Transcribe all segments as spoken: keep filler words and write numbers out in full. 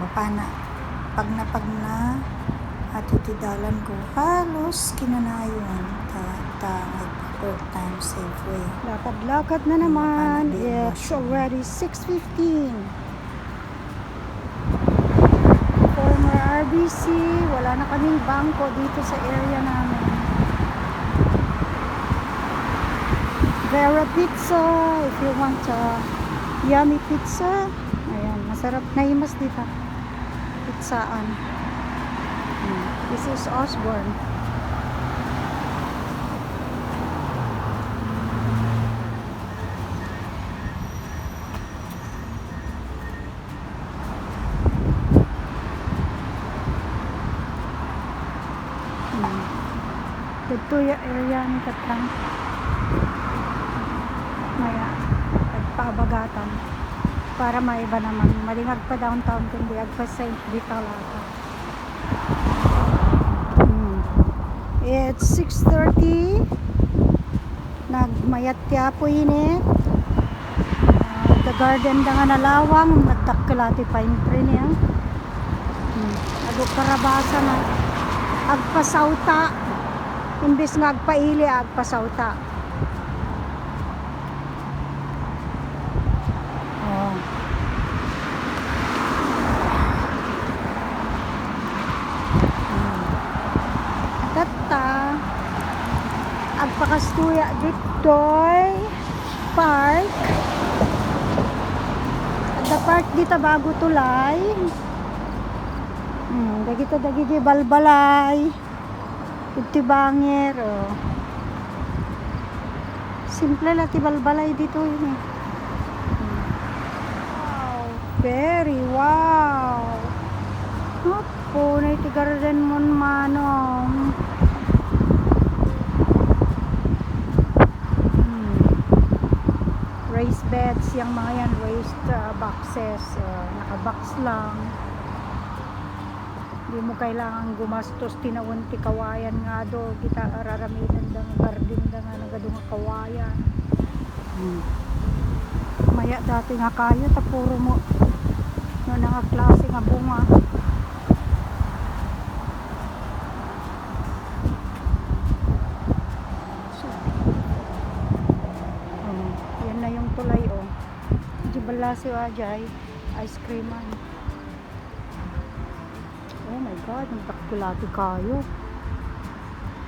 Pana, pagna-pagna, ato ti dalan ko. Halos kinanayon ta, ta nag-fourth time Safeway. Lakad-lakad na naman. It's already six fifteen. Former R B C, wala na kaming bangko dito sa area namin. Vera Pizza, if you want a yummy pizza. Ayan, masarap na imas dito. Pizzaan. Hmm, this is Osborne. Hmm. Dito ya area ni Katang. Maya, nagpabagatan. Para maiba naman. Madi nga agpa-downtown, kundi agpa-Saint Vito Lata. Hmm. It's six thirty. Nagmayat ti Apo Init. Ah, the garden da nga nalawang, nagdakkel ti pine tree niya. Hmm. Adu karabasa na. Agpasawta. Imbes nga agpaili, agpasawta. Oh. Hmm. Tatta, agpakastoyak ditoy park. Adda park dita bago tulay. Hmm, dagita dagiti balbalay. Iti banger, oh. Simple la ti balbalay ditoy, eh. Wow, very wow. Apo, na iti garden mon, manong. Hmm. Raised beds, yang mga yan, raised, uh, boxes, uh, naka-box lang. Di mo kailangan gumastos tinawen ti kawayan nga adu, kita araramidan da nga garden da nga nagadu nga kawayan. Hmm. Maya dati nga kayo, ta puro mo no nga klase nga bunga. So, um, yan na yung tulay, oh. Di balasi, ah, jay ice cream, ah. Oh my God, ang dakkelati kayo.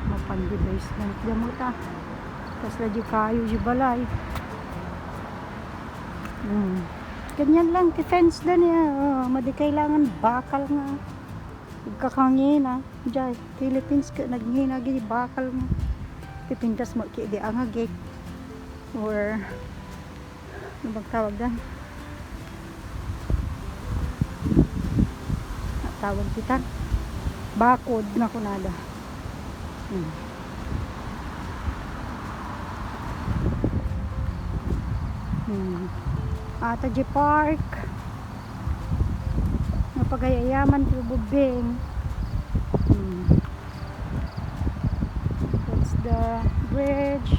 Mapan di basement da mo ta. Tas la di kayo di balay. Hmm. Ganyan lang, ti fence da niya. Oh, madi kailangan bakal nga. Agkakangina. Jay, Philippines ka, nagngina, gidi bakal nga. Pipintas mo ki di angagik. Or ano bang tawag dan? Tawag kita. Bakod nga kunada. Hmm. Hmm. Ata di park. Napagayayaman ti ububing. Hmm. That's the bridge.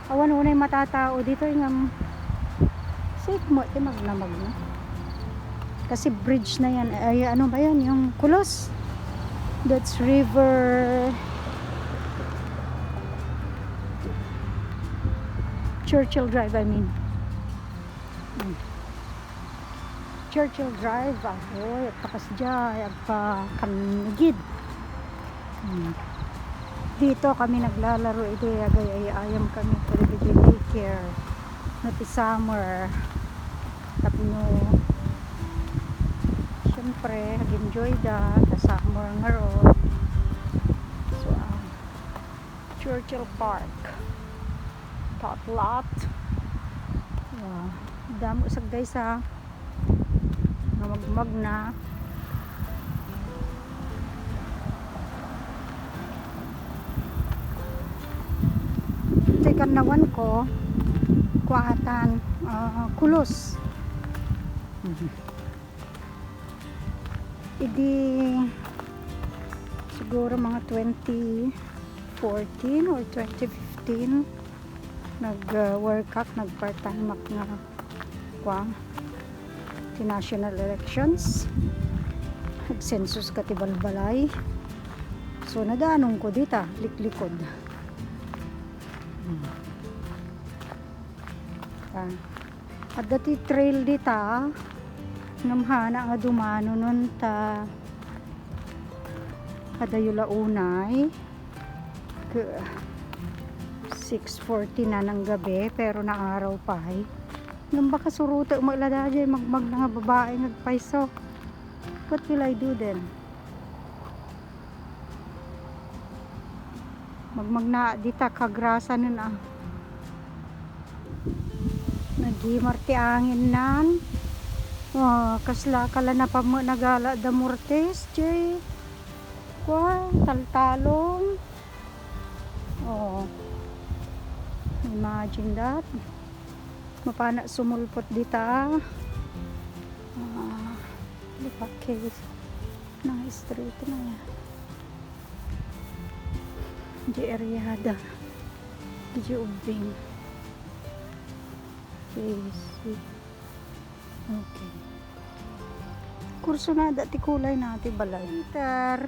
Awan unay matatao dito, ingam. Safe mo, ti magna-magna. Kasi bridge na yan. Ay, ano ba yan? Yung Kulos. That's River Churchill Drive, I mean. Hmm. Churchill Drive, apoy, agpakasdiay, agpakanigid. Hmm. Dito kami naglalaro iti agay-ayam kami, pwede daycare. No ti summer, tapno, siyempre, ag-enjoy da, ta summer ngarud. So, ah, Churchill Park. Tot lot. Wow. Damo sagdaysa. Nga magmagna. Ti kannawan ko, kuatan, ah, Kulos. Mhm. Idi siguro mga twenty fourteen or twenty fifteen, nag, uh, work ak, nag part-time ak nga kua, ti national elections. Nagsensus ka ti balbalay. So, nadanonko dita, liklikod. Hmm. Ah. Adda ti trail dita. Namhana nga dumanonon ta adayo la unay. Ke-, six forty na ng gabi, pero naaraw pay. Nang baka surutek mo ila daydiay, magmagna nga babai nga agpayso. What will I do then? Magmagna dita, kagrasanen a. Nagimar ti anginnan. Oh, kasla kala napammo nagala da Mortis, Jay. Kwa, taltalong. Oh. Imagine that. Mapana sumulpot dita. Ah, di pa case. Nang street na yan. Di eriada. Di ubing. Case. Okay. Kurso na da ti kulay na ti balay. Center.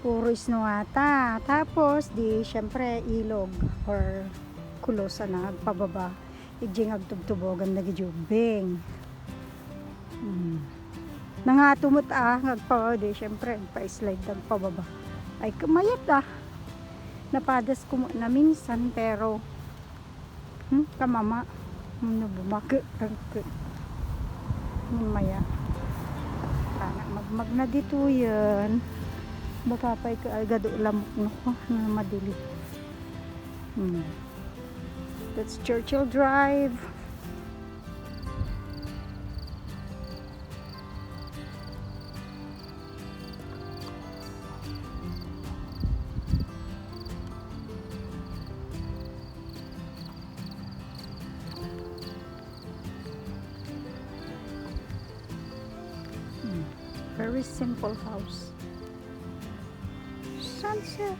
Puro isno ata. Tapos, di, syempre, ilog or kulosa na agpababa. Ijing agtubtubogan dagiti ubbing. Hmm. Nangato met a, nga agpa-, di, syempre, agpa-slide agpababa. Ay, kamayat a. Napadas ko mo na minsan, pero Hmm, kamama. Hmm, no, bumake, tagke. Hmm, maya. Tana, magmagna ditoyen. Baka pa'y ka-, ay, gadu lamok no ko, na madili. Hmm. That's Churchill Drive. Hmm. Very simple house. Sunset.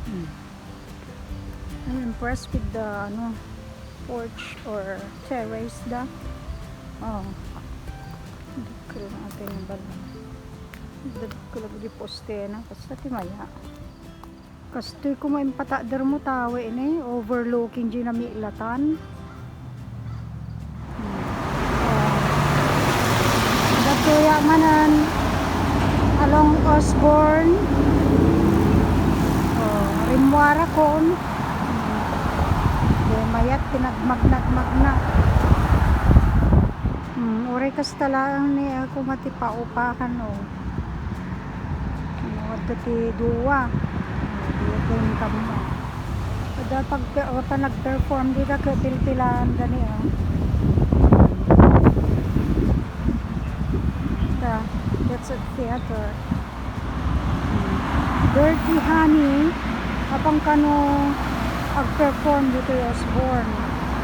Hmm. I'm impressed with the, ano, porch or terrace da. Oh. Dakkel nga atin nga bala. Dakkel lagi poste na. Basta ti maya. Kastoy ko maimpatakder mo tawe ini. Overlooking di namilatan. Hmm. Oh. Dagtoya manen along Osborne. Oh, rimmuarakon. Hmm. Di mayat, tinagmagnagmagna. Hmm, uray kasta laeng ni ako mati paupahan, oh. Ano, adda ti dua. Dua ti income mo. Kada pag, pa nag-perform dita, kapilpilaan gani, oh. Ta, that's a theater. Dirty Honey, apang kano agperform ditoy Osborne.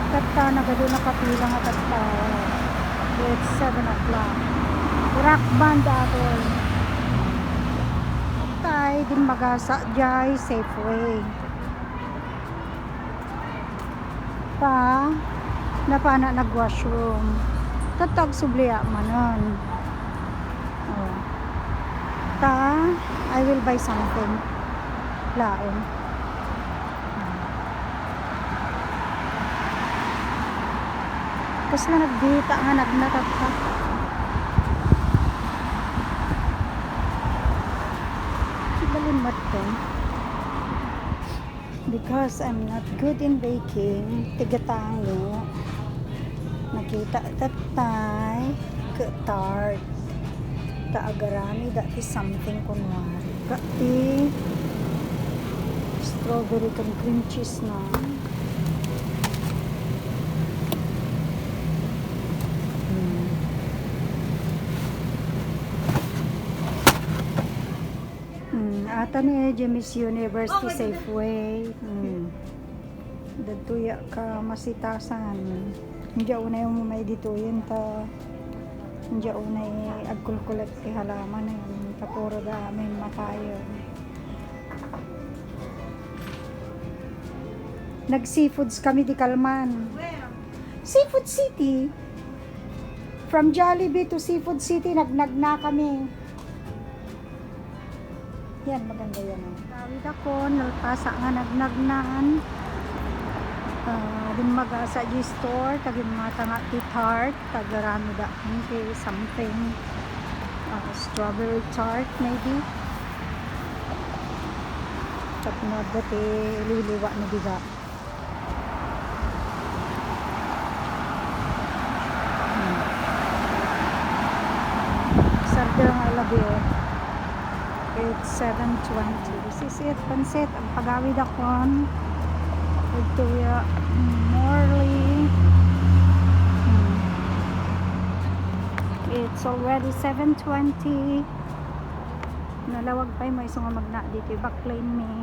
Tatta, nagadu nakapila nga tattao. It's seven o'clock. Rock band atoy. Tay, dimmagasa jay Safeway. Ta, napana nag-washroom. Tatta, agsublia manen. Oh. Ta, I will buy something. Laeng. Kasla nagdita nga nagnatattak. Sibalin matto. Because I'm not good in baking, ti gatango. Nakita tattay, ket tart. Ta agarami da ti something kunwari. Ka ti strawberry ken cream cheese na. Hmm. Hmm, ata ni Miss University Safeway. Hmm. Dagtoy a kamasitasan. Diay unay umay ditoyen ta diay unay agkulkulek ti halaman, eh. Ta puro da amin matayen. Nag-seafoods kami di kalman. Where? Seafood City. From Jollibee to Seafood City, nagnagna kami. Yan, maganda yan, oh. Tawid ako, nalpasa nga nagnagnaan. Ah, dimmaga sa G-Store, tagimmata nga ti Tarte, tagarami da ti something. Ah, strawberry tart, maybe. Tapno adda ti liliwa na diga. Hmm. Sardo nga labi. It's seven twenty. This is it, pansit. Agpagawid akon. Victoria Morley. Hmm. It's already seven twenty. Nalawag pay mo isu nga magna dito. Back lane mi.